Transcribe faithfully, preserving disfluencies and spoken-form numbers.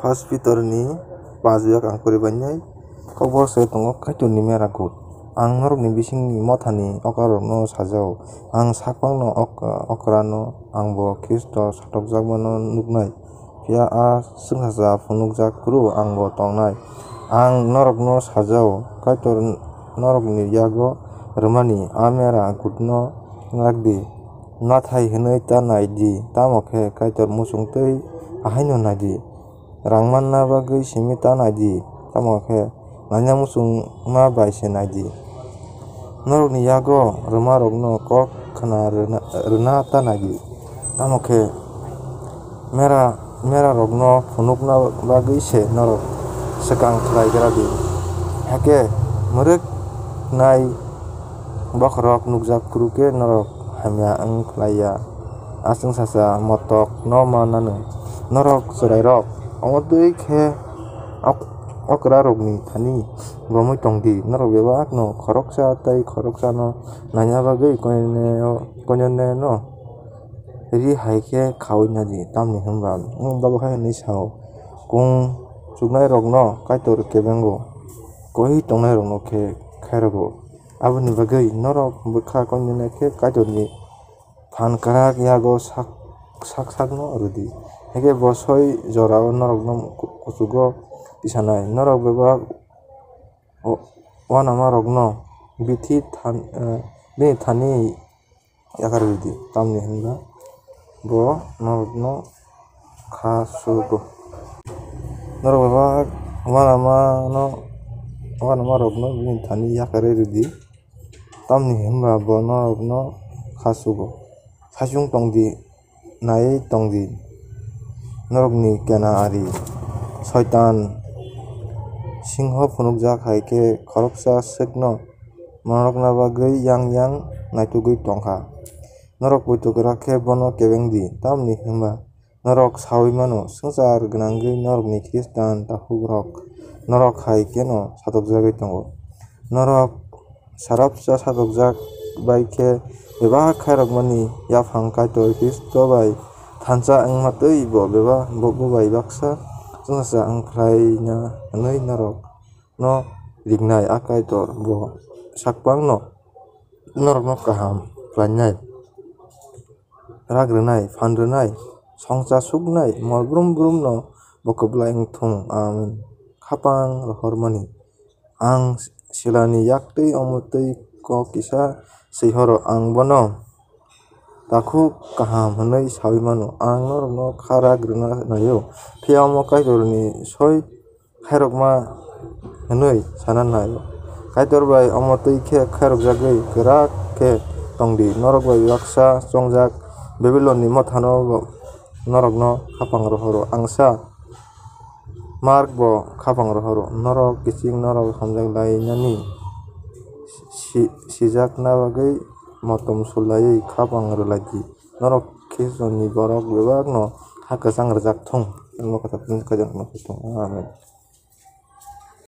First Peter ni pas yak ang pori bainai. Kokborok se tongo Kaitorni mera kut. Ang norokni bisingni mothani okrarokno sajao. Ang sakpangno ok-, okrano, ang bo Khristo satokjakmano nuknai. Phiya a chwngsacha phunukjak phuru ang bo tongnai. Ang norokno sajao, Kaitor norokni yago rwmani a mera kutno nagdi. Nathai hwnwi ta nai di, tamo khe Kaitor muchung twi ahaino nai di. Rang manna bagwi simi ta nai di, tamo khe naina muchungma bai se nai di. Norokni yago rwmarokno kok khna rwna, rwna ta nai di, tamo khe mera, merarokno phunukna bagwi se norok swkang khlai gra di. Hakhe mwrwknai bokhorok nukjak phuru khe norok hamya wng khlai ya. A chwngsacha motokno ma nanu. Norok chwrairok, omo twi khe ok-, okrarokni thani romwi tong di. Norok bebakno khoroksa tei khoroksano naina bagwi koinene-, koinoneno ri hai khe khaui na di. Tamni hwn ba nwng bago hai hwnwi sao, kung chuknairokno Kaitor kebengo, koiwi tongnairokno khe khairokgo. Aboni bagwi norok bwkha koinene khe Kaitorni phan kwrak yago sak, sak sakno rw di. Hakhe bo soi jorao norokno ku-, kuchugo tisanai. Norok bebak o-, uanamarokno bithi than-, eh, bini thani yakarwi di, tamni hwnba bo norokno kha sugo. Norok bebak uanamano, uanamarokno bini thani yakarwi rw di, tamni hwnba bo norokno kha sugo. Saichung tong di, naiwi tong di, norokni kena ari. Soitan singho phunukjak hai khe khoroksa swkno manrokna bagwi yang yang naitugwi tong kha. Norok poito kwrak khe bono kebeng di, tamni hwnba norok saui mano, swngchar gwnangwi norokni Khristan takhukrok norok hai kheno satokjagwi tongo. Norok sarapsa satokjak bai khe bebak khairokmani yaphang Kaitor Khristo bai thansa wngma twi bo beba-, bo, bo bai baksa chwngsacha wng khlaina hwnwi norokno riknai. A Kaitor bo sakpangno norokno kaham khlainai. Rak rwnai, phan rwnai, songcha suknai, mol brum brumno bo kwplai wng thung. Amen. Khapang rohormani. Ang silani yak twi omo twi kok kisa swi horo, ang bono takhuk kaham hwnwi saui mano. Ang norokno kha rak rwna naio, phiya omo Kaitorni soi khairokma hwnwi sana naio. Kaitor bai omo twi khe khairokjagwi kwrak khe tong di. Norok bai baksa chongjak Babilonni mothano bo norokno khapang rohoro. Ang sa Mark bo khapang rohoro. Norok kiching norok hamjak lainani si-, sijakna bagwi motom sulaiwi khapang rwlai di. Norok Khristoni borok bebakno ha kwchang rwjak thung. Norok kwchak thung, kwchak thung. Amen.